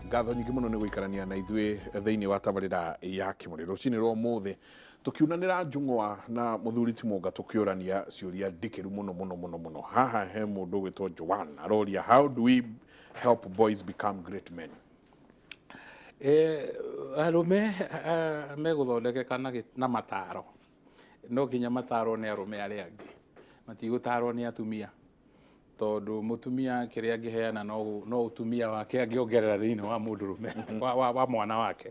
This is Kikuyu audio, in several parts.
Ngatho nyingĩ mũno nĩ gũikarania na ithuĩ thĩinĩ wa tabarĩra ya Kĩmũrĩ. Rũcinĩ rwa ũmũthĩ tũkiunanĩra njũng'wa na mũthuri ti Mũnga tũkĩũrania ciũria ndikĩru mũno mũno mũno mũno. Haha he mũndũ ũgwĩtwo Joan aroria, how do we help boys become great men? Arũme megũthondekeka na mataro. No nginya matarwo nĩ arũme arĩa angĩ, matigũtarwo nĩ atumia, tondũ mũtumia kĩrĩa angĩheana no ũtumia wake angĩongerera thĩinĩ wa mũndũrũme wa mwana wake.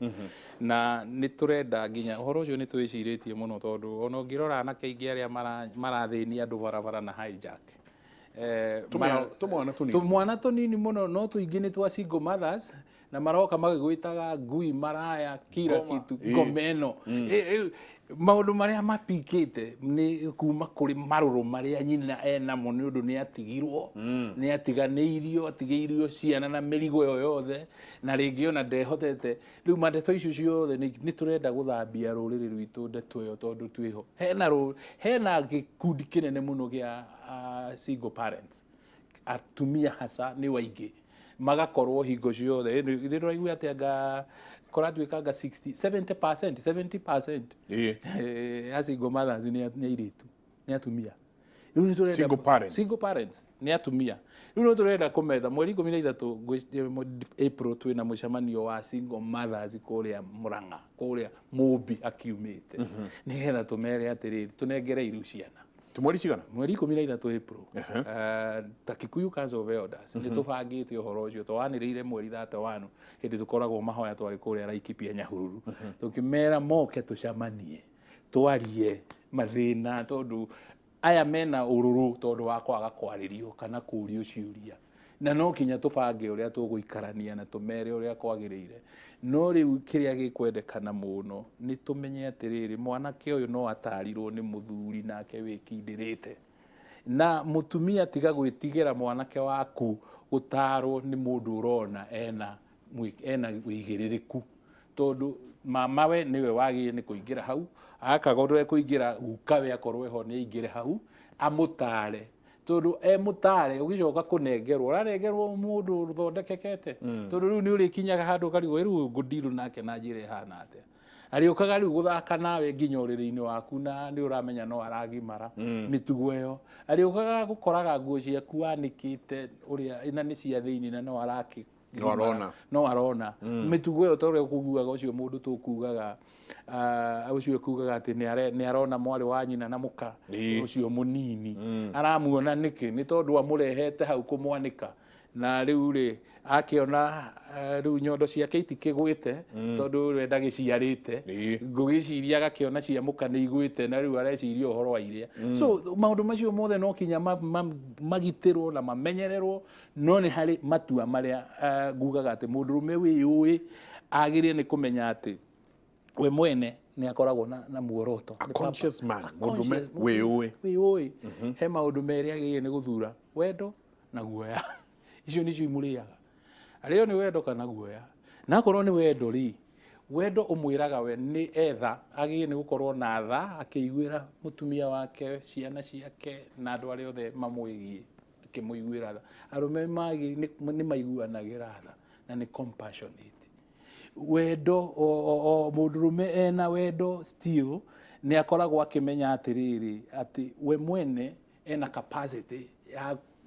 Na nĩ tũrenda nginya ũhoro ũcio nĩ twĩcirĩtie mũno, tondũ ona ũngĩrora anake aingĩ arĩa marathĩnia andũ barabara na hijack, Tũmwana tũnini. Tũmwana tũnini mũno, no tũingĩ nĩ twa single mothers, na maroka magĩgwĩtaga ngui, maraya, kila Ngoma. kitu, ngoma ĩno. Maũndũ marĩa mapikĩte nĩ kuma kũrĩ marũrũ marĩa nyina enamo, nĩ ũndũ nĩ atigirwo, nĩ atiganĩirio, atigĩirio ciana na mĩrigo ĩyo yothe, na rĩngĩ ona ndehotete. Rĩu mandeto icio ciothe nĩ tũrenda gũthambia rũrĩrĩ rwitũ ndeto ĩyo, tondũ twĩho hena gĩkundi kĩnene mũno gĩa single parents, atumia hasa nĩ waingĩ, magakorwo hingo ciothe ithuĩ tũraigua atĩ anga kũratuĩka anga 60 70% 70% ya single mothers nĩ airĩtu, nĩ atumia. Rĩu nĩ tũrenda Single parents. Single parents nĩ atumia. Rĩu nĩ tũrenda kũmetha mweri 13 April, twĩna mũcemanio wa single mothers kũrĩa Mũrang'a, kũrĩa Mũmbi akiumĩte, nĩgetha tũmere atĩrĩrĩ, tũnengere iru ciana. Ti mweri cigana? Mweri 13 April. Ta Kikuyu Council of Elders nĩ tũbangĩte ũhoro ũcio, twanĩrĩire mweri 31 hĩndĩ tũkoragwo mahoya twarĩ kũrĩa Laikipia Nyahururu, tũkĩmera moke tũcemanie, twarie mathĩna, tondũ aya mena ũrũrũ tondũ wa kwaga kwarĩrio kana kũrio ciũria, na no kinya tũbange ũrĩa tũgũikarania na tũmere ũrĩa kwagĩrĩire. No rĩu kĩrĩa gĩkwendekana mũno nĩ tũmenye atĩrĩrĩ, mwanake ũyũ no atarirwo nĩ mũthuri nake wĩkindĩrĩte, na mũtumia tiga gwĩtigĩra mwanake waku gũtarwo nĩ mũndũ ũrona ena wĩigĩrĩrĩku, tondũ mama we nĩwe wagĩrĩire nĩ kũingĩra hau, akaga ũndũ kũingĩra, guka we akorwo ho nĩ aingĩre hau amũtare, tondũ e mũtare ũgĩcoka kũnengerwo ũranengerwo mũndũ ũthondekekete, tondũ rĩu nĩ ũrĩkinyaga handũ ũkarigwo, rĩu ngũndirũ nake na njĩra ĩhana atĩa? Arĩũkaga rĩu gũthaka nawe nginya ũrĩrĩ-inĩ waku, na nĩ ũramenya no aragimara mĩtugo ĩyo. Arĩũkaga gũkoraga nguo ciaku wanĩkĩte ũrĩa na nĩ cia thĩinĩ, na no arakĩ No arona. No arona mĩtugo ĩyo, ta ũrĩa ũkugaga ũcio mũndũ tũkugaga, ũcio kugaga atĩ nĩ arona mwarĩ wa nyina na mũka ũcio mũnini. Aramuona nĩkĩ? Nĩ tondũ amũrehete hau kũmwanĩka, na rĩu rĩ akĩona rĩu nyondo ciake itikĩgwĩte, tondũ we ndagĩciarĩte. Ngũgĩciria agakĩona cia mũka nĩ igwĩte, na rĩu areciria ũhoro wa iria. So maũndũ macio mothe no kinya magitĩrwo na mamenyererwo, no nĩ harĩ matua marĩa ngugaga atĩ mũndũrũme wĩyũĩ agĩrĩire nĩ kũmenya atĩ we mwene nĩ akoragwo na muoroto. A Nĩ conscious purpose. man, A mũndũme conscious wĩyũĩ. Wĩyũĩ. He maũndũ merĩ agĩrĩire nĩ gũthura, wendo na guoya. Icio nĩcio imũrĩaga, arĩo nĩ wendo kana guoya. Na akorwo nĩ wendo rĩ, wendo ũmwĩraga we nĩ etha agĩrĩire nĩ gũkorwo na tha, akĩiguĩra mũtumia wake, ciana ciake na andũ arĩa othe mamwĩgiĩ, akĩmũiguĩra tha. Arũme nĩ maiguanagĩra tha na nĩ compassionate. Wendo, o mũndũrũme ena wendo still nĩ akoragwo akĩmenya atĩrĩrĩ, atĩ we mwene ena capacity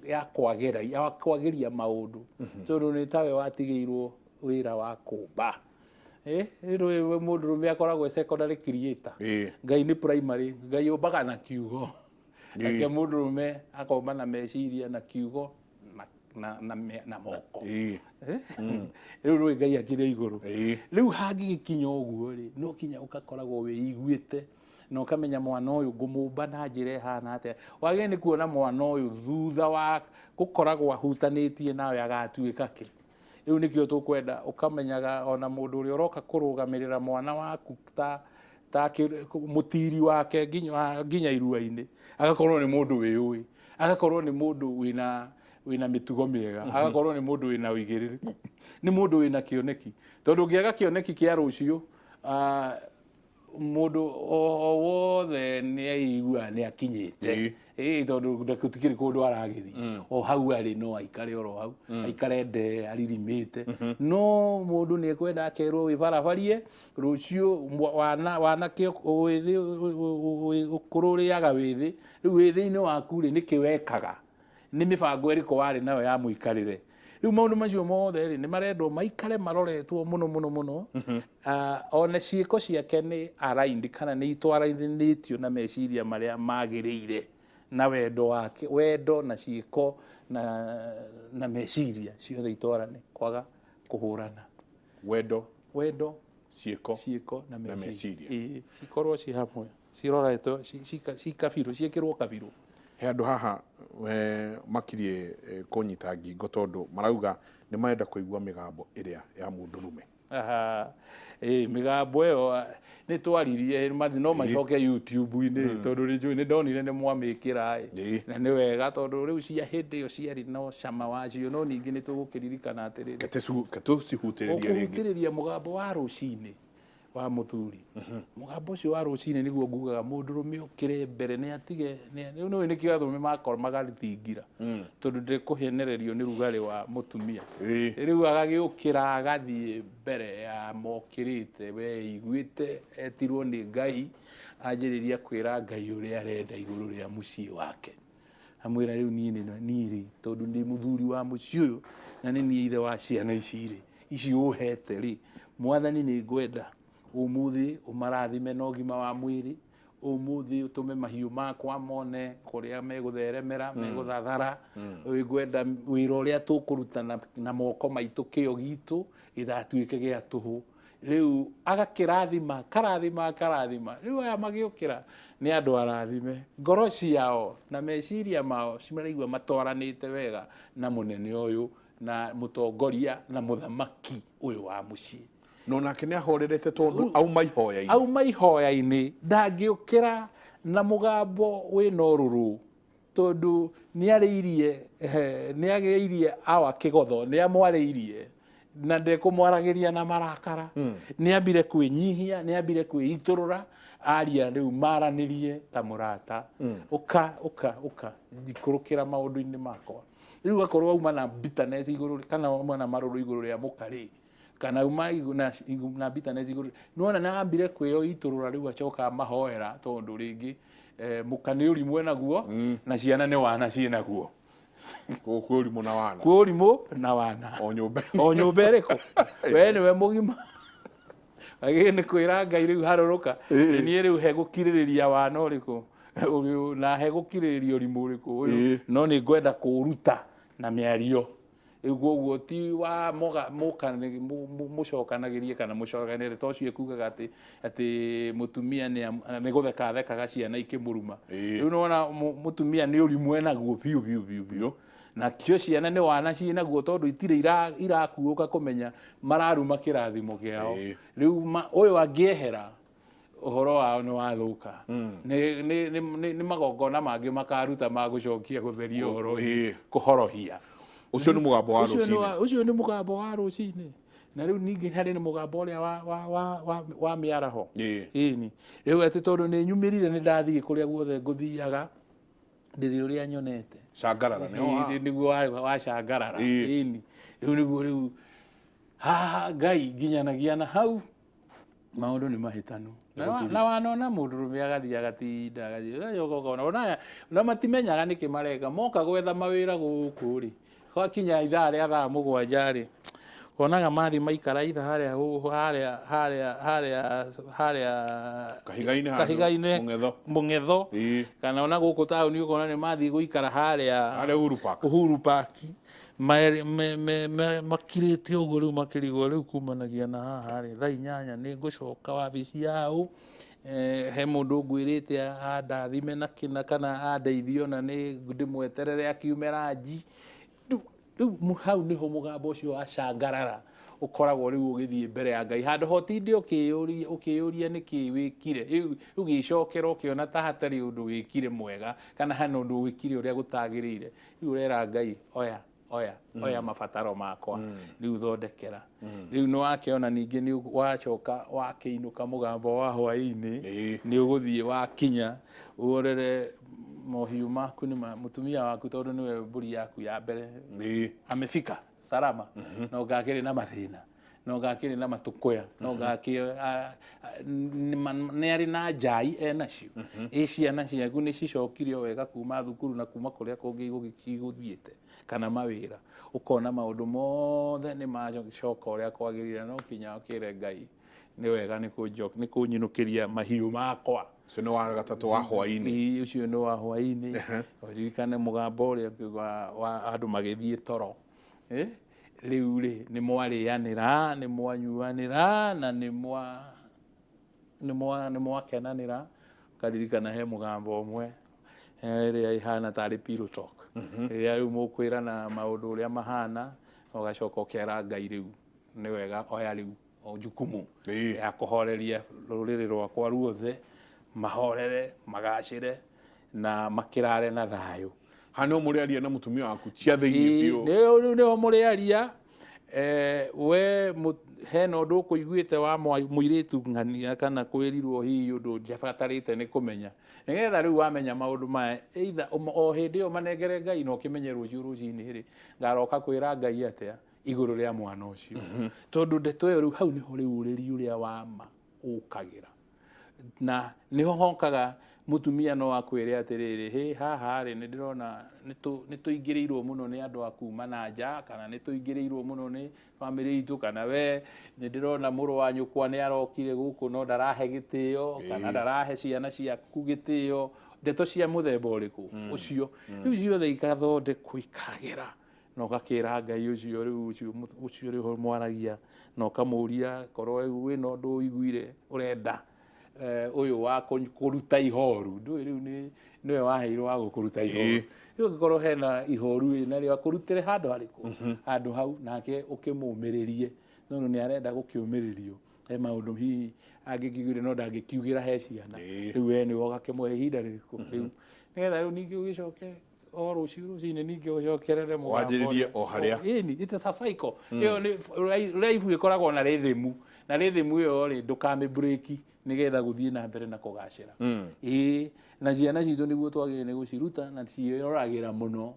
ya kwagĩria maũndũ, tondũ nĩ tawe watigĩirwo wĩra wa kũmba. Rĩu we mũndũrũme akoragwo e secondary creator. Ngai nĩ primary. Ngai ũmbaga na kiugo, nake mũndũrũme akomba na meciria na kiugo na moko. Rĩu rũĩ Ngai akĩrĩ igũrũ. Rĩu hangĩgĩkinya ũguo rĩ, no kinya ũgakoragwo wĩiguĩte na ũkamenya mwana ũyũ ngũmũmba na njĩra ĩhana atĩa. Wagĩrĩire nĩ kuona mwana ũyũ thutha wa gũkoragwo ahutanĩtie nawe agatuĩka kĩ. Rĩu nĩkĩo tũkwenda ũkamenyaga ona mũndũ ũrĩa ũroka kũrũgamĩrĩra mwana waku ta mũtiri wake nginya irua-inĩ, agakorwo nĩ mũndũ wĩyũĩ, agakorwo nĩ mũndũ wĩna mĩtugo mĩega, agakorwo nĩ mũndũ wĩna ũigĩrĩrĩku, nĩ mũndũ wĩna kĩoneki, tondũ ũngĩaga kĩoneki kĩa rũciũ, Mũndũ o wothe nĩ aigua nĩ akinyĩte. Ĩĩ, tondũ gũtikĩrĩ kũndũ aragĩthiĩ, o hau arĩ no aikare oro hau, aikare nde aririmĩte. No mũndũ nĩ ekwenda akerwo wĩ barabarie rũciũ, wana wanake wĩthĩ, ũkũrũ ũrĩaga wĩthĩ. Rĩu wĩthĩ-inĩ waku rĩ, nĩkĩ wekaga? Nĩ mĩbango ĩrĩkũ warĩ nayo ya mũikarĩre? Rĩu maũndũ macio mothe rĩ, nĩ marendwo maikare maroretwo mũno mũno mũno. Ona ciĩko ciake nĩ aligned kana nĩ itwaranĩtio na meciria marĩa magĩrĩire na wendo wake, wendo na ciĩko na meciria ciothe itwarane, kwaga kũhũrana. Wendo, wendo, ciĩko, ciĩko na na meciria. Ĩĩ, cikorwo ci hamwe, ciroretwo cikabirũ, ciĩkĩrwo kabirũ. He andũ haha makirie kũnyita ngingo tondũ marauga nĩ marenda kũigua mĩgambo ĩrĩa ya mũndũrũme. Aha, ĩĩ, mĩgambo ĩyo nĩ twaririe no macoke YouTube-inĩ, tondũ nĩ njũĩ nĩ ndonire nĩ mwamĩkĩra ĩ. Na nĩ wega, tondũ rĩu cia hĩndĩ ĩyo ciarĩ na cama wacio, no ningĩ nĩ tũgũkĩririkana atĩrĩrĩ, Ketũcihutĩrĩrie rĩngĩ. Ũkũhutĩrĩria mũgambo wa rũcinĩ wa mũthuri. Mũgambo ũcio wa rũcinĩ nĩguo ngugaga mũndũrũme ũkĩre mbere, nĩ atige rĩu nĩũĩ nĩkĩo arũme makorwo magathingira, tondũ ndekũhenererio nĩ rugarĩ wa mũtumia. Rĩu agagĩũkĩra agathiĩ mbere ya mokĩrĩte, we iguĩte etirwo nĩ Ngai, anjĩrĩria kwĩra Ngai ũrĩa arenda igũrũ rĩa mũciĩ wake. Amwĩra rĩu niĩ nĩ niĩ rĩ, tondũ ndĩ mũthuri wa mũciĩ ũyũ na nĩ niĩ ithe wa ciana ici rĩ, ici ũhete rĩ, Mwathani nĩ ngwenda ũmũthĩ ũmarathime na ũgima wa mwĩrĩ, ũmũthĩ ũtũme mahiũ makwa mone kũrĩa megũtheremera, megũthathara. Ngwenda wĩra ũrĩa tũkũruta na moko maitũ, kĩo gitũ gĩgatuĩke gĩa tũhũ. Rĩu agakĩrathima, karathima, akarathima. Rĩu aya magĩũkĩra nĩ andũ arathime, ngoro ciao na meciria mao cimaraigua matwaranĩte wega na mũnene ũyũ na mũtongoria na mũthamaki ũyũ wa mũciĩ. No nake nĩ ahorerete tondũ auma ihoya-inĩ. Auma ihoya-inĩ, ndangĩũkĩra na mũgambo wĩna ũrũrũ, tondũ nĩarĩirie awa kĩgotho, nĩamwarĩirie na ndekũmwaragĩria na marakara. Nĩambire kwĩnyihia, nĩambire kwĩitũrũra, aria rĩu maranĩrie ta mũrata. Ũka, ũka, ũka, njikũrũkĩra maũndũ-inĩ makwa. Rĩu akorwo auma na bitterness igũrũ, kana auma na marũrũ igũrũ rĩa mũka rĩ, kana auma na bitterness igũrũ, nĩwona nĩambire kwĩitũrũra, rĩu acoka amahoera, tondũ rĩngĩ mũka nĩ ũrimũ enaguo, na ciana nĩ wana ciĩnaguo. Kwĩ ũrimũ na wana. Kwĩ ũrimũ na wana. O nyũmba. O nyũmba ĩrĩkũ? We nĩwe mũgima. Agĩrĩire nĩ kwĩra Ngai rĩu harũrũka. Niĩ rĩu he gũkirĩrĩria wana ũrĩkũ? Na he gũkirĩrĩria ũrimũ ũrĩkũ ũyũ? No nĩ ngwenda kũũruta na mĩario. Rĩu koguo ti wa mũcokanagĩrie kana mũcokanĩre, to ũcio ekugaga atĩ mũtumia nĩ gũtheka athekaga ciana ikĩmũruma. Rĩu nĩwona mũtumia nĩ ũrimũ enaguo biũ biũ biũ biũ. Na kĩo ciana nĩ wana ciĩnaguo, tondũ itirĩ irakuũka kũmenya mararuma kĩrathimo kĩao. Rĩu ũyũ angĩehera ũhoro wao nĩ wathũka. Nĩ magongona mangĩ makaruta ma gũcokia gũtheria ũhoro ũcio, kũhorohia. Ũcio nĩ mũgambo wa rũcinĩ. Ũcio nĩ mũgambo wa rũcinĩ. Na rĩu ningĩ harĩ na mũgambo ũrĩa wa mĩaraho. Ĩni. Rĩu atĩ tondũ nĩ nyumĩrire, nĩ ndathiĩ kũrĩa guothe ngũthiaga, ndĩrĩ ũrĩa nyonete. Cangarara nĩho haha. Nĩguo wa cangarara. Ĩni. Rĩu nĩguo rĩu haha Ngai nginyanagia na hau maũndũ nĩ mahĩtanu. Na wanona mũndũrũme agathiĩ agatinda agathiĩ, ũgacoka ũkona ona na matimenyaga nĩkĩ mareka, moka gwetha mawĩra gũkũ rĩ, gwakinya ithaa rĩa thaa mũgwanja rĩ, wonaga mathiĩ maikara itha harĩa harĩa harĩa harĩa harĩa kahiga-inĩ handũ, kahiga-inĩ, mũng'etho. Mũng'etho. Kana ona gũkũ taũni ũkona nĩ mathiĩ gũikara harĩa harĩa Uhuru Park. Uhuru Park. Makirĩte ũguo rĩu makĩrigwo rĩu kumanagia na haha rĩ, thaa inyanya nĩ ngũcoka wabici yao. He mũndũ ngwĩrĩte andathime na kĩna kana andeithie ona nĩ ndĩmweterere akiume ranji. Rĩu hau nĩho mũgambo ũcio wa cangarara ũkoragwo rĩu ũgĩthiĩ mbere ya Ngai, handũ ha ũtinde ũkĩyũria nĩkĩ wĩkire. Rĩu ũgĩcokera ũkĩona ta hatarĩ ũndũ wĩkire mwega kana hena ũndũ wĩkire ũrĩa gũtagĩrĩire, rĩu ũrera Ngai oya. Oya oya mabataro makwa rĩu, thondekera rĩu. Nĩ wakĩona ningĩ nĩ wacoka wakĩinũka mũgambo wa hwaĩ-inĩ, nĩ ũgũthiĩ wakinya ũrore mohiũ maku nĩ mũtumia waku, tondũ nĩwe mbũri yaku ya mbere, amefika salama, no ngakĩrĩ na mathĩna, no ngakĩrĩ na matũkũya, no ngakĩ nĩ arĩ na njai enacio. Ĩ ciana ciaku nĩ cicokire o wega kuma thukuru na kuma kũrĩa kũngĩ igũthiĩte kana mawĩra? Ũkona maũndũ mothe nĩ macoka ũrĩa kwagĩrĩire, no kinya ũkĩre Ngai nĩ wega nĩ kũnyinũkĩria mahiũ makwa. Ũcio nĩ wa gatatũ wa hwaĩ-inĩ. Ĩĩ, ũcio nĩ wa hwaĩ-inĩ. Ũririkane mũgambo ũrĩa ũngĩ wa andũ magĩthiĩ toro. Rĩu rĩ, nĩ mwarĩanĩra, nĩ mwanyuanĩra na nĩ mwakenanĩra. Ũkaririkana he mũgambo ũmwe ĩrĩa ĩhana tarĩ pillow talk, rĩrĩa rĩu mũkwĩrana maũndũ ũrĩa mahana, ũgacoka ũkera Ngai rĩu nĩ wega, oya rĩu o jukumu ya kũhoreria rũrĩrĩ rwakwa ruothe, mahorere, magacĩre na makĩrare na thayũ. Haha no mũrĩaria na mũtumia waku cia thĩinĩ biũ. Rĩu nĩho mũrĩaria. We hena ũndũ ũkũiguĩte wa mũirĩtu ng'ania kana kwĩrirwo hihi ũndũ njabatarĩte nĩ kũmenya, nĩgetha rĩu wamenya maũndũ maya, either o hĩndĩ ĩyo manengere Ngai na ũkĩmenye rũciũ rũcinĩ rĩ, ngaroka kwĩra Ngai atĩa igũrũ rĩa mwana ũcio, tondũ ndeto ĩyo rĩu hau nĩho rĩu ũrĩri ũrĩa wa ma ũkagĩra, na nĩho hokaga mũtumia no akwĩre atĩrĩrĩ, hĩ, haha rĩ, nĩ ndĩrona nĩ tũingĩrĩirwo mũno nĩ andũ a kuma na nja, kana nĩ tũingĩrĩirwo mũno nĩ bamĩrĩ itũ, kana we nĩ ndĩrona mũrũ wa nyũkwa nĩ arokire gũkũ no ndarahe gĩtĩo kana ndarahe ciana ciaku gĩtĩo, ndeto cia mũthemba ũrĩkũ ũcio. Rĩu ciothe ikathondekwo ikagĩra na ũgakĩra Ngai ũcio rĩu ũcio rĩu mwaragia na ũkamũria korwo rĩu wĩna ũndũ ũiguire ũrenda ũyũ wa kũruta ihoru. Ndũĩ rĩu nĩ nĩwe waheirwo wa gũkũruta ihoru. Rĩu angĩkorwo hena ihoru wĩnarĩo, akũrutĩre handũ harĩkũ, handũ hau nake ũkĩmũmĩrĩrie, tondũ nĩ arenda gũkĩũmĩrĩrio. He maũndũ hihi angĩkiugire no ndangĩkiugĩra he ciana. Rĩu we nĩwe ũgakĩmũhe ihinda rĩrĩkũ rĩu, nĩgetha rĩu ningĩ ũgĩcoke o rũciũ rũcinĩ ningĩ ũcokerere mũgambo Wanjĩrĩrie ũrĩa. O harĩa. Ĩni, it is a cycle. Ĩyo nĩ life ĩkoragwo na rhythm, na rhythm ĩyo rĩ, ndũkamĩ break nĩgetha gũthiĩ na mbere na kũgacĩra. Ĩĩ, na ciana citũ nĩguo twagĩrĩire nĩ gũciruta na ciĩroragĩra mũno,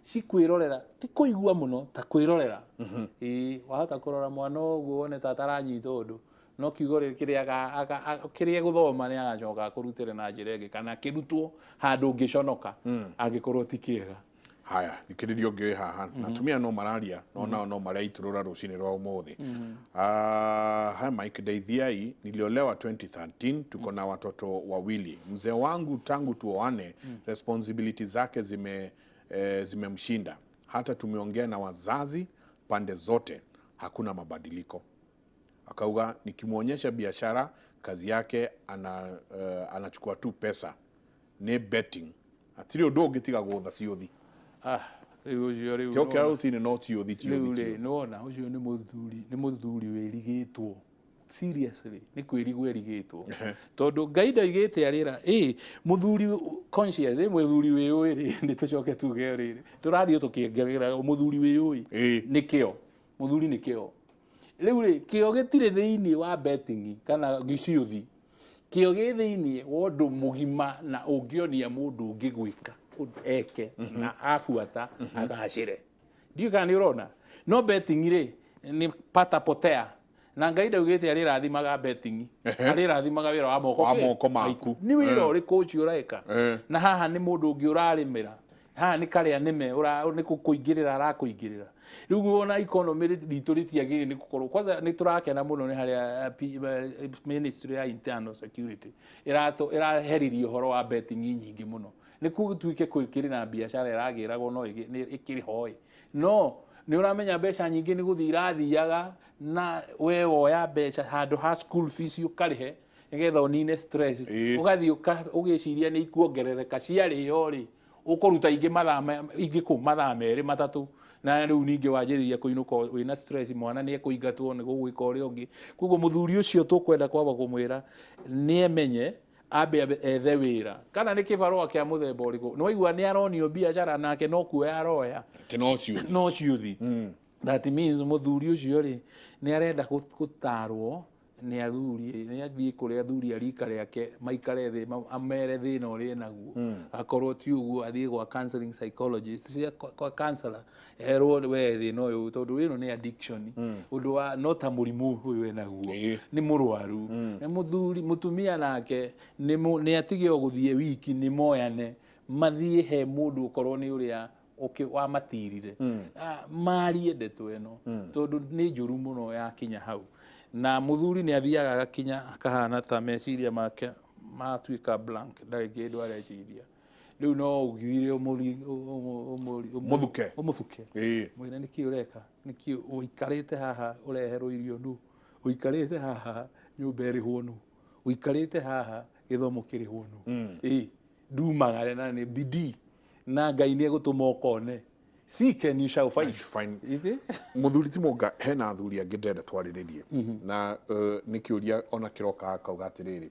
cikwĩrorera, ti kũigua mũno ta kwĩrorera. Ĩĩ, wahota kũrora mwana ũguo wone ta ataranyita ũndũ, no kiugo rĩ kĩrĩa kĩrĩa gũthoma nĩ agacoka akũrutĩre na njĩra ĩngĩ kana kĩrutwo handũ ũngĩconoka angĩkorwo ti kĩega. Haya, thikĩrĩria ũngĩ wĩ haha, na atumia no mararia no nao no maraitũrũra rũcinĩ rwa ũmũthĩ. Ah, hi Mike, ndeithiai, niliolewa 2013, tuko na watoto wawili. Mzee wangu tangu tuoane responsibility zake zimemshinda. Hata tumeongea na wazazi pande zote, hakuna mabadiliko. Akauga nikimwonyesha biashara kazi yake anachukua tu pesa nĩ betting, hatirĩ ũndũ ũngĩ tiga gũtha ciũthi. Ah, rĩu ũcio rĩu Kĩokĩra rũcinĩ no ciũthi, rĩu ciũthi, rĩ ciũthi. Nĩwona ũcio nĩ mũthuri wĩrigĩtwo seriously, nĩ kwĩrigwo erigĩtwo, tondũ Ngai ndoigĩte arĩra ĩ mũthuri conscious, ĩ mũthuri wĩũĩ rĩ, nĩ tũcoke tuge rĩrĩ tũrathiĩ tũkĩongerera mũthuri wĩũĩ nĩ kĩo, mũthuri nĩ kĩo. Rĩu rĩ, kĩo gĩtirĩ thĩinĩ wa betting kana gĩciũthi, kĩo gĩ thĩinĩ wa ũndũ mũgima na ũngĩonia mũndũ ũngĩ gwĩka ũndũ eke na abuata agacĩre. Ndiũĩ kana nĩ ũrona. No betting rĩ, nĩ pata potea, na Ngai ndaugĩte arĩrathimaga betting, arĩrathimaga wĩra wa moko Wa kĩ? moko maku. Nĩ wĩra ũrĩkũ ũcio ũreka? Na haha nĩ mũndũ ũngĩ ũrarĩmĩra, haha nĩ karĩa nĩme nĩ kũingĩrĩra arakũingĩrĩra. Rĩu wona economy ritũ rĩtiagĩrĩire nĩ gũkorwo kwanza nĩ tũrakena mũno nĩ harĩa ministry ya internal security ĩraheririe ũhoro wa betting nyingĩ mũno, nĩ gũtuĩke kũrĩ na biacara ĩragĩragwo no ĩkĩrĩ ho ĩ, no nĩ ũramenya mbeca nyingĩ nĩ gũthiĩ irathiaga na we woya mbeca handũ ha school fees ũkarĩhe nĩgetha ũnine stress, ũgathiĩ ũgĩciria nĩ ikuongerereka, ciarĩo rĩ, ũkũruta ingĩ mathaa ingĩ kũ mathaa merĩ matatũ, na rĩu ningĩ wanjĩrĩria kũinũka wĩna stress, mwana nĩ ekũingatwo nĩ gũgwĩka ũrĩa ũngĩ. Koguo mũthuri ũcio tũkwenda kwamba kũmwĩra nĩ emenye Ambe ethe wĩra kana nĩ kĩbarũa kĩa mũthemba ũrĩkũ. Nĩ waigua nĩ aronio biacara nake no kuoya aroya. Kä no ciå. No ciũthi. That means mũthuri ũcio rĩ, nĩ arenda gũtarwo nĩ athuri, nĩ athiĩ kũrĩ athuri a rika rĩake, maikare thĩ, amere thĩna ũrĩa enaguo. Akorwo ti ũguo, athiĩ gwa counseling psychologist, kwa counselor, erwo we thĩna ũyũ, tondũ ĩno nĩ addiction, ũndũ wa no ta mũrimũ ũyũ enaguo. Nĩ mũrwaru. Nĩ mũthuri mũtumia nake nĩ atige o gũthiĩ wiki, nĩ moyane mathiĩ he mũndũ, ũkorwo nĩ ũrĩa wamatirire. Marie ndeto ĩno, tondũ nĩ njũru mũno yakinya hau. Na mũthuri nĩ athiaga agakinya akahana ta meciria make matuĩka blank, ndarĩ kĩndũ areciria. Rĩu no ũgire Mũthuke. Ũmũthuke. Mwĩre nĩkĩ ũreka, nĩkĩ ũikarĩte haha ũreherwo irio nũ, ũikarĩte haha nyũmba ĩrĩhwo nũ, ũikarĩte haha gĩthomo kĩrĩhwo nũ. Ĩ ndumagare na nĩ bidii na Ngai nĩ egũtũma ũkone. Seek and you shall find. Fine. Ithĩ? Mũthuri ti mũnga, hena athuri angĩ ndĩrenda twarĩrĩrie na nĩ kĩũria ona kĩroka akauga atĩrĩrĩ,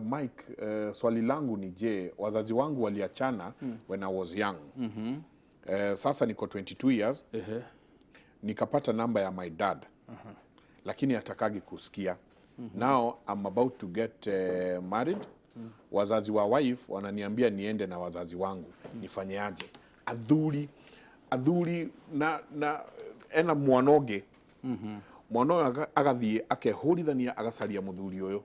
Mike, swali langu ni je, wazazi wangu waliachana when I was young. Sasa niko 22 years. Nikapata namba ya my dad, lakini atakagi kusikia. Now I'm about to get married. Wazazi wa wife wananiambia niende na wazazi wangu. Nifanyeaje? Athuri na ena mwana ũngĩ, mwana ũyũ agathiĩ akehũrithania, agacaria mũthuri ũyũ.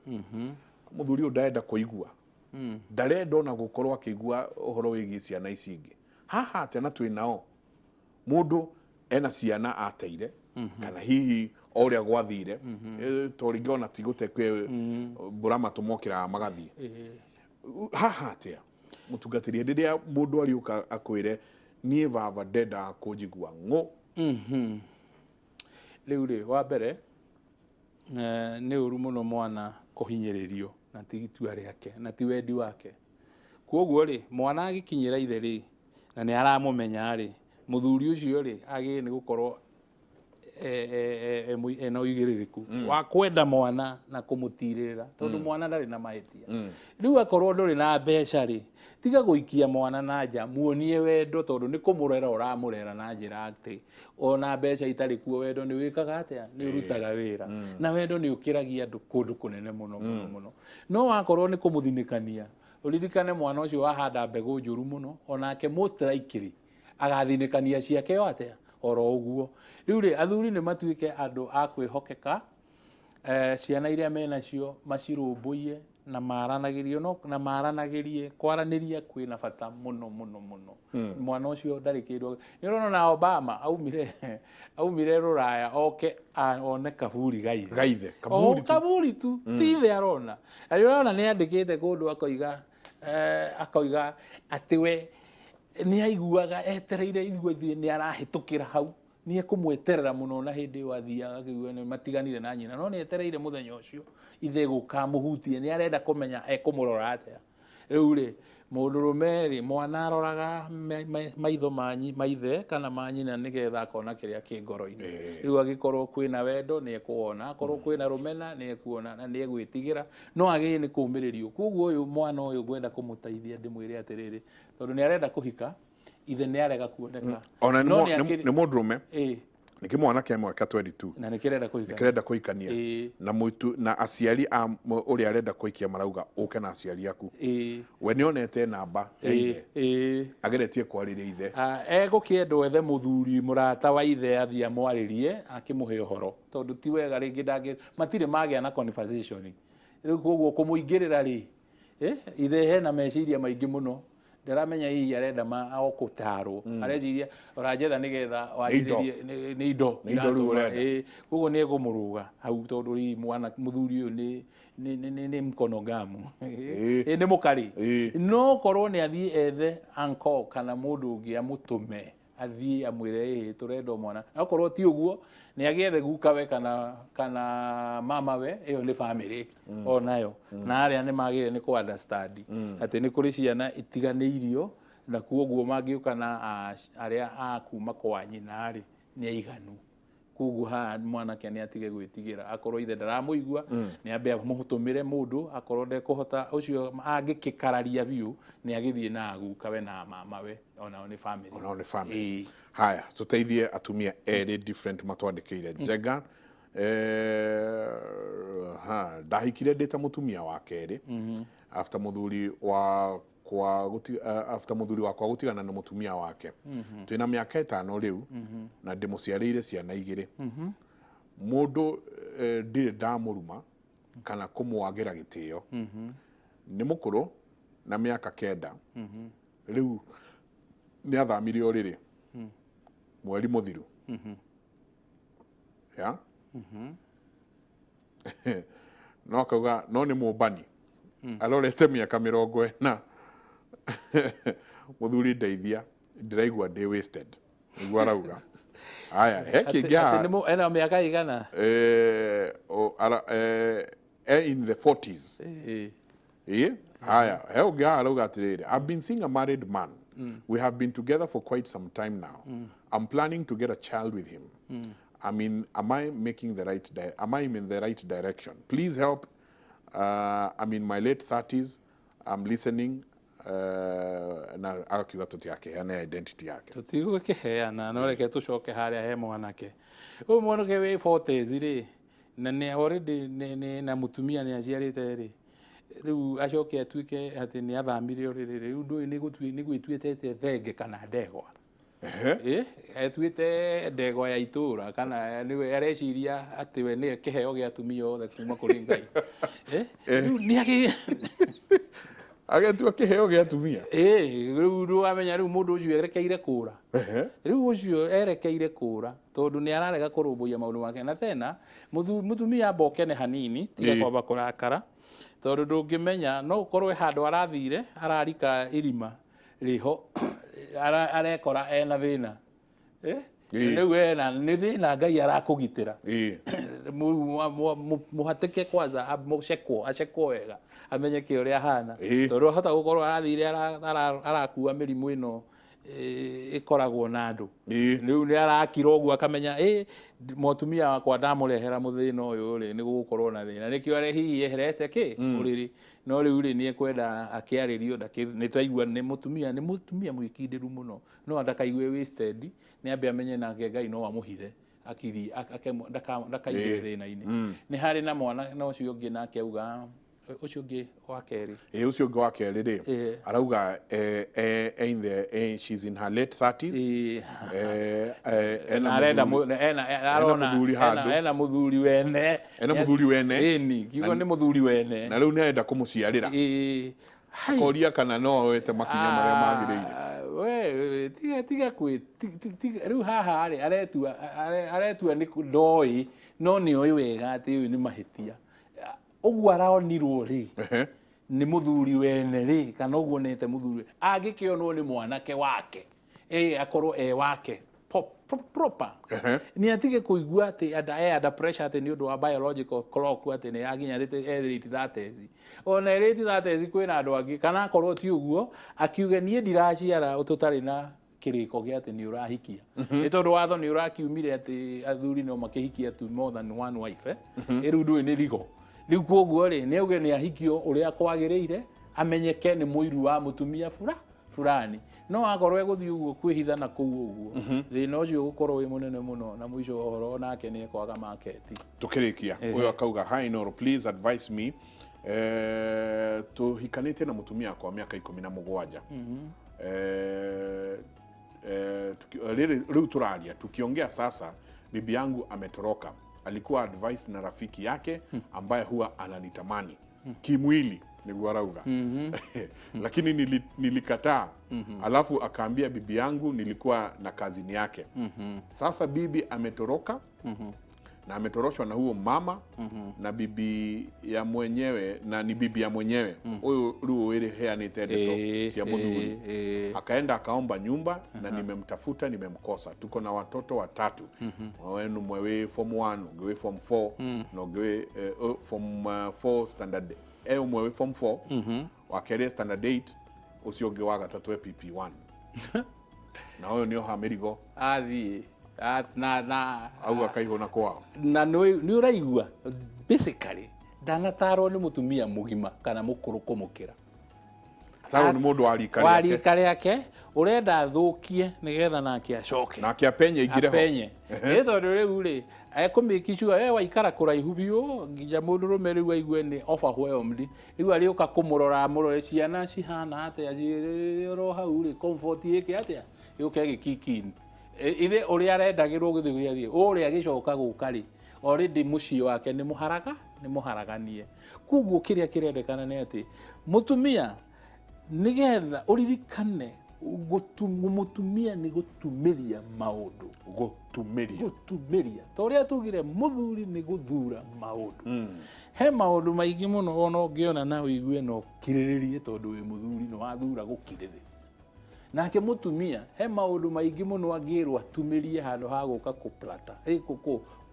Mũthuri ũyũ ndarenda kũigua, ndarenda ona gũkorwo akĩigua ũhoro wĩgiĩ ciana ici ingĩ. Haha atĩa na twĩ nao mũndũ ena ciana ateire, kana hihi o ũrĩa gwathire, to rĩngĩ ona ti gũte, kwĩ mbũra matũ mokĩraga magathiĩ. Haha atĩa, mũtungatĩri, hĩndĩ ĩrĩa mũndũ ariũka akwĩre, niĩ baba ndendaga kũnjigua ng'ũ? Rĩu rĩ, wa mbere, nĩ ũru mũno mwana kũhinyĩrĩrio na ti itua rĩake na ti wendi wake. Koguo rĩ, mwana agĩkinyĩra ithe rĩ, na nĩ aramũmenya rĩ, mũthuri ũcio rĩ, agĩrĩire nĩ gũkorwo ena ũigĩrĩrĩku wa kwenda mwana na kũmũtirĩrĩra, tondũ mwana ndarĩ na mahĩtia. Rĩu akorwo ndũrĩ na mbeca rĩ, tiga gũikia mwana na nja, muonie wendo, tondũ nĩ kũmũrera ũramũrera na njĩra atĩ ona mbeca itarĩ kuo, wendo nĩ wĩkaga atĩa, nĩ ũrutaga wĩra, na wendo nĩ ũkĩragia andũ kũndũ kũnene mũno mũno mũno. No wakorwo nĩ kũmũthinĩkania, ũririkane mwana ũcio wahanda mbegũ njũru mũno, onake most likely agathinĩkania ciake o atĩa, oro ũguo. Rĩu rĩ, athuri nĩ matuĩke andũ a kwĩhokeka, ciana iria menacio macirũmbũiye na maranagĩrie, no na maranagĩrie. Kwaranĩria kwĩna bata mũno mũno mũno. Mwana ũcio ndarĩ kĩndũ. Nĩ ũrona na Obama aumire rũraya oke one kaburi gaithe. Gaithe kaburi O tu. Kaburi tu, ti ithe arona. Na nĩ ũrona nĩ andĩkĩte kũndũ akoiga, akoiga atĩ we nĩ aiguaga etereire igua ithuĩ nĩ arahĩtũkĩra hau, nĩ ekũmweterera mũno. Na hĩndĩ ĩyo athiaga akĩigua nĩ matiganire na nyina, no nĩ etereire mũthenya ũcio ithe gũkamũhutie, nĩ arenda kũmenya ekũmũrora atĩa. Rĩu rĩ, mũndũrũme rĩ, mwana aroraga maitho ma ithe kana ma nyina nĩgetha akona kĩrĩa kĩ ngoro-inĩ. Rĩu angĩkorwo kwĩna wendo nĩ ekuona, akorwo kwĩna rũmena nĩ ekuona, na nĩ egwĩtigĩra, no agĩrĩire nĩ kũũmĩrĩrio. Koguo ũyũ mwana ũyũ ngwenda kũmũteithia, ndĩmwĩre atĩrĩrĩ, tondũ nĩ arenda kũhika, ithe nĩ arega kuoneka. Ona nĩ No nĩ nĩ nĩ mũndũrũme, nĩ kĩmwana kĩa mwaka 22. Na nĩ kĩrenda kũhika. Kĩrenda kũhikania. Na mũitu na aciari a ũrĩa arenda kũhikia marauga ũke na aciari aku. We nĩ onete namba ya ithe, ageretie kwarĩria ithe. Ah, egũkĩendwo ethe mũthuri mũrata wa ithe, athiĩ amwarĩrie, akĩmũhe ũhoro, tondũ ti wega rĩngĩ ndangĩ matirĩ magĩa na conversation. Rĩu koguo kũmũingĩrĩra rĩ, ithe hena meciria maingĩ mũno, ndaramenya hihi arenda ma o kũtarwo, areciria ũranjetha nĩgetha wanjĩrĩrie nĩ indo. Nĩ indo rĩu iratũma, ũrenda. Koguo nĩ ekũmũrũga hau, tondũ hihi mwana mũthuri ũyũ nĩ mkono ngamu. Nĩ mũkarĩ. No korwo nĩ athiĩ ethe uncle kana mũndũ ũngĩ amũtũme athiĩ amwĩre, ĩĩ, tũrenda mwana. Okorwo ti ũguo, nĩ agĩethe gukawe kana mama we, ĩyo nĩ family onayo, na arĩa nĩ magĩrĩire nĩ kũ understand atĩ nĩ kũrĩ ciana itiganĩirio, na kuoguo mangĩũka na arĩa a kuma kwa nyina rĩ, nĩ aiganu. Koguo haha mwanake nĩ atige gwĩtigĩra, akorwo ithe ndaramũigua, nĩ ambe amũtũmĩre mũndũ, akorwo ndekũhota ũcio angĩkĩkararia biũ, nĩ agĩthiĩ na agukawe na mamawe, onao nĩ family. Onao nĩ family. Ĩĩ. Haya, tũteithie atumia erĩ different matwandĩkĩire. Njega, ha, ndahikire ndĩ ta mũtumia wa kerĩ after mũthuri wakwa after mũthuri wakwa gũtigana na mũtumia wake. Twĩna mĩaka 5 rĩu na ndĩmũciarĩire ciana 2. Mũndũ ndirĩ ndamũruma kana kũmwagĩra gĩtĩo. Nĩ mũkũrũ na mĩaka 9. Rĩu nĩ athamire ũrĩrĩ mweri mũthiru. Ya? No akauga no nĩ mũmbani. Arorete mĩaka 40. Mũthuri ndeithia, ndĩraigua ndĩ wasted. Nĩguo arauga. Haya, he kĩngĩ haha. Atĩ nĩ ena mĩaka igana? In the 40s. Ĩĩ, haya, he ũngĩ haha arauga atĩrĩrĩ, I've been seeing a married man. We have been together for quite some time now. I'm planning to get a child with him. I mean, am I making the right am I in the right direction? Please help. I'm in my late 30s. I'm listening. Na akiuga tũtiakĩheana identity yake. Tũtigũkĩheana, no reke tũcoke harĩa he mwanake. Ũyũ mwanake wĩ 40s rĩ, na nĩ already nĩ na mũtumia nĩ aciarĩte rĩ, rĩu acoke atuĩke atĩ nĩ athamire ũrĩrĩ, rĩu ũndũ ũyũ nĩ gwĩtuĩte thenge kana ndegwa. Etuĩte ndegwa ya itũra, kana nĩwe areciria atĩ we nĩwe kĩheo gĩa atumia othe kuma kũrĩ Ngai. Rĩu nĩ agetua kĩheo gĩa atumia. Rĩu ndũramenya rĩu mũndũ ũcio erekeire kũra. Rĩu ũcio erekeire kũra tondũ nĩ ararega kũrũmbũiya maũndũ make. Na tena mũtumia amba ũkene hanini, tiga kwamba kũrakara, tondũ ndũngĩmenya no ũkorwo handũ arathire ararika irima rĩho, arekora ena thĩna. Rĩu ena nĩ thĩna Ngai arakũgitĩra. Mũhatĩke kwanza, mũcekwo, acekwo wega, amenye kĩ ũrĩa ahana. Tondũ ahota gũkorwo arathire arakua mĩrimũ ĩno ĩkoragwo na andũ. Rĩu nĩ arakira ũguo akamenya, mũtumia wakwa ndamũrehera mũthĩna ũyũ rĩ, nĩ gũgũkorwo na thĩna. Nĩkĩo are hihi eherete kĩ ũrĩrĩ. No rĩu rĩ, nĩ ekwenda akĩarĩrio, nĩ twaigua nĩ mũtumia, nĩ mũtumia mwĩkindĩru mũno. No ndakaigue wasted, nĩ ambe amenye nake Ngai no amũhithe. Akiri, ndakaingĩre thĩna-inĩ. Nĩ harĩ na mwana na ũcio ũngĩ nake auga, ũcio ũngĩ wa kerĩ. Ũcio ũngĩ wa kerĩ rĩ, arauga, in the, she's in her late 30s. Ena mũthuri handũ. Ena mũthuri wene. Ena mũthuri wene. Ĩni, kiugo nĩ mũthuri wene. Na rĩu nĩ arenda kũmũciarĩra. Akoria kana no oete makinya marĩa magĩrĩire. We, tiga, tiga kwĩ, tiga, rĩu haha rĩ, aretua nĩ ndoĩ, no nĩ oĩ wega atĩ ũyũ nĩ mahĩtia. Ũguo araonirwo rĩ, nĩ mũthuri wene rĩ, kana ũguo nete mũthuri wene. Angĩkĩonwo nĩ mwanake wake, akorwo e wake, proper. Nĩ atige kũigua atĩ e under pressure atĩ nĩ ũndũ wa biological clock atĩ nĩ yakinya e late 30s. Ona e late 30s kwĩna andũ angĩ, kana akorwo ti ũguo, akiuge niĩ ndiraciara tũtarĩ na kĩrĩko gĩa atĩ nĩ ũrahikia. Nĩ tondũ watho nĩ ũrakiumire atĩ athuri no makĩhikie tu more than one wife. Rĩu ndũĩ nĩ rigo. Rĩu koguo rĩ, nĩ auge nĩ ahikio ũrĩa kwagĩrĩire, amenyeke nĩ mũiru wa mũtumia fulani. No akorwo egũthiĩ ũguo kwĩhitha na kũu ũguo, thĩna ũcio ũgũkorwo wĩ mũnene mũno, na mũico wa ũhoro onake nĩ ekwaga market. Tũkĩrĩkia, ũyũ akauga, hi Noro, please advise me. Tũhikanĩtie na mũtumia wakwa mĩaka 17. Rĩu tũraria, tukiongea sasa, bibi yangu ametoroka. Alikuwa advised na rafiki yake ambaye huwa ananitamani kimwili, niguo arauga. Lakini nilikataa. Alafu akaambia bibi yangu nilikuwa na kazini yake. Sasa bibi ametoroka na ametoroshwa na huo mama na bibi ya mwenyewe, na ni bibi ya mwenyewe. Huyu rĩu wĩrĩheanĩte ndeto cia mũthuri. Akaenda akaomba nyumba na nimemtafuta nimemkosa. Tuko na watoto watatu. Wenu mwe form 1, ũngĩ wĩ form 4, na ũngĩ wĩ form 4 standard. Ũmwe wĩ form 4, wa kerĩ standard 8, ũcio ũngĩ wa gatatũ e PP1. Na ũyũ nĩ oha mĩrigo. Athiĩ. Na Auga kaihũ na kwao. Na nĩ ũraigua basically ndanatarwo nĩ mũtumia mũgima kana mũkũrũ kũmũkĩra. Atarwo nĩ mũndũ wa rika wa rĩake. Rika rĩake, ũrenda athũkie nĩgetha nake acoke. Nake apenye aingĩre ho. Apenye ĩ, tondũ rĩu rĩ ekũmĩki sure we waikara kũraihu biũ nginya mũndũrũme rĩu aigue nĩ overwhelmed. Rĩu arĩũka kũmũrora, amũrore ciana cihana atĩa, cirĩ oro hau rĩ, comfort ĩke atĩa, yũke ĩgĩkick in. Ithe ũrĩa arendagĩrwo gĩthĩ gĩathiĩ ũrĩa agĩcoka gũka rĩ, already mũciĩ wake nĩ mũharaga, nĩ mũharaganie. Koguo kĩrĩa kĩrendekana nĩ atĩ mũtumia, nĩgetha ũririkane mũtumia nĩ gũtumĩria maũndũ. Gũtumĩria. Gũtumĩria, ta ũrĩa tugire mũthuri nĩ gũthura maũndũ. He maũndũ maingĩ mũno ona ũngĩona na ũigue no ũkirĩrĩrie, tondũ wĩ mũthuri nĩ wathura gũkirĩrĩria. Nake mũtumia he maũndũ maingĩ mũno angĩrwo atumĩrie handũ ha gũka kũplata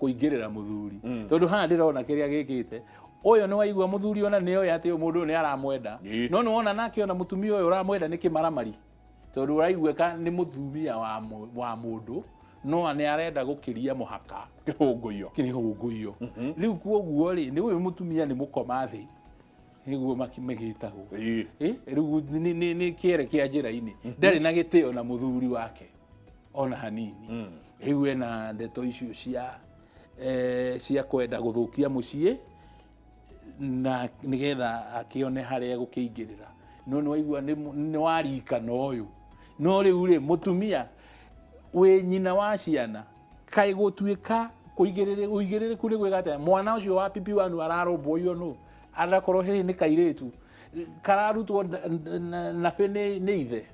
kũingĩrĩra mũthuri, tondũ haha ndĩrona kĩrĩa gĩkĩte ũyũ nĩ waigua mũthuri ona nĩ oĩ atĩ ũyũ mũndũ ũyũ nĩ aramwenda. No nĩ wona nake ona mũtumia ũyũ ũramwenda nĩ kĩmaramari, tondũ ũraiguĩka nĩ mũtumia wa mũndũ no nĩ arenda gũkĩria mũhaka. Kĩhũngũiyo. Kĩhũngũiyo. Rĩu kuoguo rĩ, nĩ ũyũ mũtumia nĩ mũkoma thĩ nĩguo magĩtagwo. Rĩu nĩ kĩere kĩa njĩra-inĩ, ndarĩ na gĩtĩo na mũthuri wake ona hanini. Rĩu ena ndeto icio cia kwenda gũthũkia mũciĩ na nĩgetha akĩone harĩa egũkĩingĩrĩra. No nĩ waigua nĩ warika na ũyũ no rĩu rĩ, mũtumia wĩ nyina wa ciana, kaĩ gũtuĩka ũigĩrĩrĩku nĩ gwĩka atĩa? Mwana ũcio wa pipi wanu ararũmbũiyo nũ? Anakorwo hihi nĩ kairĩtu kararutwo nabĩ nĩ ithe,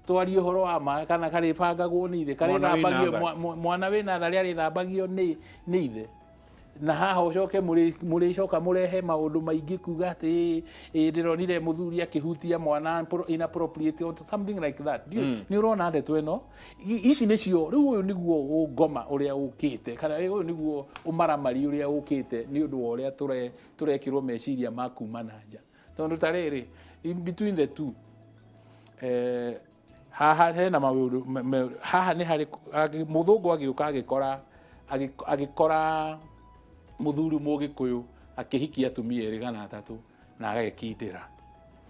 twarie ũhoro wa ma, kana karĩbangagwo nĩ ithe? Mwana wĩna Karĩthambagio tharĩ. Mwana wĩna tharĩ arĩthambagio nĩ ithe. Na haha ũcoke mũrĩcoka mũrehe maũndũ maingĩ kuga atĩ ĩ ndĩronire mũthuri akĩhutia mwana inappropriate or something like that. Nĩ ũrona ndeto ĩno? Ici nĩcio rĩu, ũyũ nĩguo ũngoma ũrĩa ũkĩte, kana ũyũ nĩguo ũmaramari ũrĩa ũkĩte nĩ ũndũ wa ũrĩa tũrekĩrwo meciria ma kuma na nja. Tondũ ta rĩrĩ, in between the two, haha hena maũndũ haha nĩ harĩ mũthũngũ agĩũka agĩkora mũthuri mũgĩkũyũ akĩhikia atumia erĩ kana atatũ na agagĩkindĩra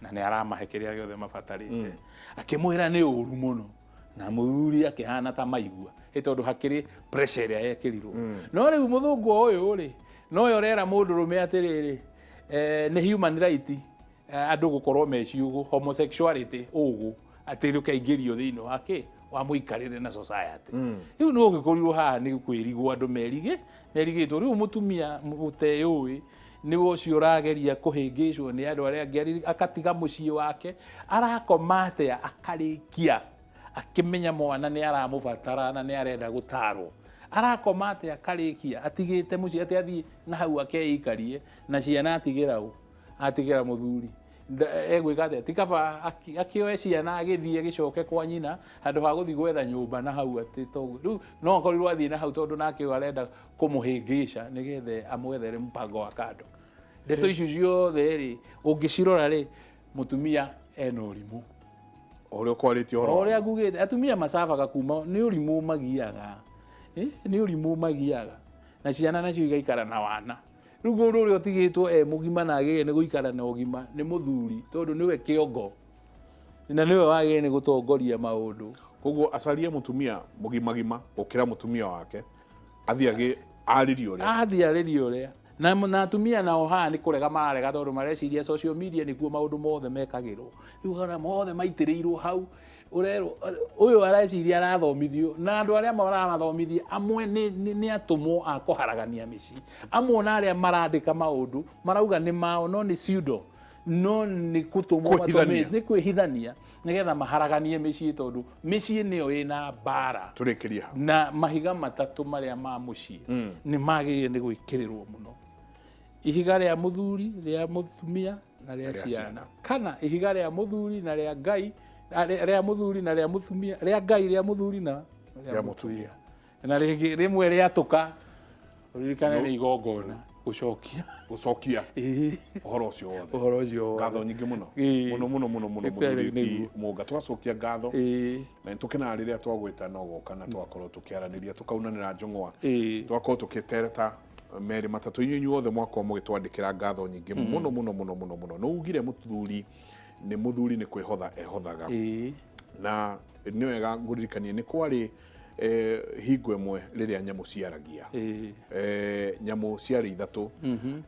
na nĩ aramahe kĩrĩa gĩothe mabatarĩte, akĩmwĩra nĩ ũru mũno, na mũthuri akĩhana ta maigua ĩ, tondũ hakĩrĩ pressure ĩrĩa yekĩrirwo. No rĩu mũthũngũ ũyũ rĩ, noyo ũrera mũndũrũme atĩrĩrĩ, nĩ human right, andũ gũkorwo me ciũgũ, homosexuality ũgũ atĩ rũkaingĩrio thĩinĩ wa kĩ wa mũikarĩre na society. Rĩu no ũgĩkorirwo haha nĩ kwĩrigwo, andũ merigĩtwo. Rĩu mũtumia ũteyũĩ nĩwe ũcio ũrageria kũhĩngĩcwo nĩ andũ arĩa angĩ, akatiga mũciĩ wake, arakoma atĩa akarĩkia akĩmenya mwana nĩ aramũbatara na nĩ arenda gũtarwo? Arakoma atĩa akarĩkia atigĩte mũciĩ, atĩ athiĩ na hau akeikarie na ciana, atigĩra ũ? Atigĩra mũthuri. Egwĩka atĩa? Ti kaba akĩoe ciana agĩthiĩ agĩcoke kwa nyina handũ ha gũthiĩ gwetha nyũmba na hau? Atĩ toguo rĩu no akorirwo athiĩ na hau tondũ nake ũyũ arenda kũmũhĩngĩca nĩgetha amwethere mũbango wa kando. Ndeto icio ciothe rĩ, ũngĩcirora rĩ, mũtumia ena ũrimũ. O ũrĩa ũkwarĩtie ũhoro. O ũrĩa ngugĩte, atumia macabaga kuma nĩ ũrimũ magiaga. Nĩ ũrimũ magiaga na ciana nacio igaikara na wana. Rĩu mũndũ ũrĩa ũtigĩtwo e mũgima na agĩrĩire nĩ gũikara na ũgima nĩ mũthuri, tondũ nĩwe kĩongo na nĩwe wagĩrĩire nĩ gũtongoria maũndũ. Koguo acarie mũtumia mũgimagima gũkĩra mũtumia wake, athiĩ agĩ arĩrie ũrĩa. Athiĩ arĩrie ũrĩa na atumia nao haha nĩ kũrega mararega, tondũ mareciria social media nĩkuo maũndũ mothe mekagĩrwo. Rĩu ũkona mothe maitĩrĩirwo hau, ũrerwo ũyũ areciria arathomithio, na andũ arĩa maramathomithia amwe nĩ atũmwo a kũharagania mĩciĩ. Amwe ona arĩa marandĩka maũndũ marauga nĩ mao, no nĩ pseudo, no nĩ gũtũmwo. Kwĩhithania. Nĩ kwĩhithania nĩgetha maharaganie mĩciĩ, tondũ mĩciĩ nĩyo ĩna mbara. Tũrĩkĩrie hau. Na mahiga matatũ marĩa ma mũciĩ nĩ magĩrĩire nĩ gwĩkĩrĩrwo mũno: ihiga rĩa mũthuri, rĩa mũtumia na rĩa Rĩa ciana. Ciana. Kana ihiga rĩa mũthuri na rĩa Ngai, rĩa mũthuri na rĩa mũtumia, rĩa Ngai, rĩa mũthuri na rĩa mũtumia. Na rĩngĩ rĩmwe rĩatũka, ũririkane nĩ igongona. Gũcokia. Gũcokia. Ĩĩ. Ũhoro ũcio wothe. Ũhoro ũcio wothe. Ngatho nyingĩ mũno. Ĩĩ. Mũno mũno mũno mũno. Ĩĩ, Mũthuri ti nĩguo. Mũnga, tũgacokia ngatho. Ĩĩ. Na nĩ tũkenaga rĩrĩa twagwĩta na ũgoka na tũgakorwo tũkĩaranĩria, tũkaunanĩra njũng'wa, Ĩĩ. tũgakorwo tũkĩtereta merĩ matatũ. Inyuĩ inyuothe mwakorwo mũgĩtwandĩkĩra, ngatho nyingĩ mũno mũno mũno mũno mũno. Nĩ ugire mũthuri nĩ mũthuri nĩ kwĩhotha ehothaga. Ĩĩ. Na nĩ wega ngũririkanie nĩ kwarĩ hingo ĩmwe rĩrĩa nyamũ ciaragia. Ĩĩ. Nyamũ ciarĩ ithatũ.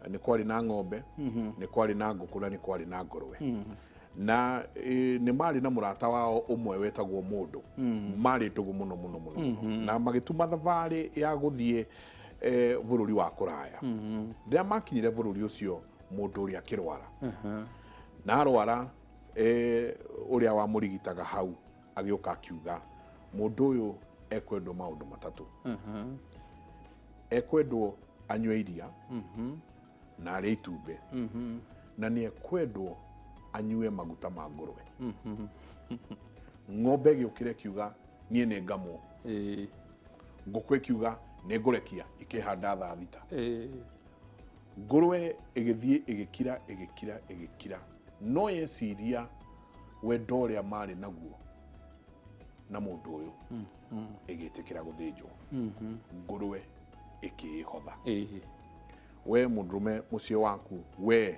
Nĩ kwarĩ na ng'ombe, nĩ kwarĩ na ngũkũ, na nĩ kwarĩ na ngũrwe. Na nĩ marĩ na mũrata wao ũmwe wetagwo mũndũ. Marĩ ndũgũ mũno mũno mũno mũno, na magĩtuma thabarĩ ya gũthiĩ bũrũri wa kũraya. Rĩrĩa makinyire bũrũri ũcio, mũndũ ũrĩa akĩrwara. Na arwara, ũrĩa wamũrigitaga hau agĩũka akiuga mũndũ ũyũ ekwendwo maũndũ matatũ. Ekwendwo anyue iria na arĩe itumbĩ, na nĩ ekwendwo anyue maguta ma ngũrwe. Ng'ombe ĩgĩũkĩra ĩkiuga, "Niĩ nĩ ngamwo." Ĩĩ. Ngũkũ ĩkiuga, "Nĩ ngũrekia," ikĩhanda thaa 6. Ĩĩ. Ngũrwe ĩgĩthiĩ ĩgĩkira, ĩgĩkira, ĩgĩkira, no yeciria wendo ũrĩa marĩ naguo na mũndũ ũyũ, ĩgĩtĩkĩra gũthĩnjwo. Ngũrwe ĩkĩĩhotha. Ĩĩ. We mũndũrũme, mũciĩ waku we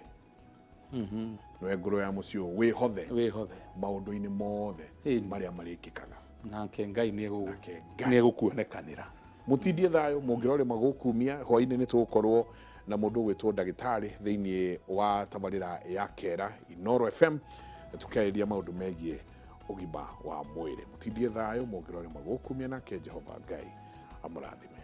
nĩwe ngũrwe ya mũciĩ ũyũ, wĩhothe Wĩhothe maũndũ-inĩ mothe Ĩni. marĩa marĩkĩkaga. Nake Ngai Nake Ngai. nĩ egũkuonekanĩra. Mũtindie thayũ, mũngĩrore magũkumia. Hwainĩ nĩ tũgũkorwo na mũndũ ũgwĩtwo ndagĩtarĩ thĩinĩ wa tabarĩra ya Kera Inoro FM, na tũkĩarĩria maũndũ megiĩ ũgima wa mwĩrĩ. Mũtindie thayũ, mũngĩrore magũkumia, nake Jehova Ngai amũrathime.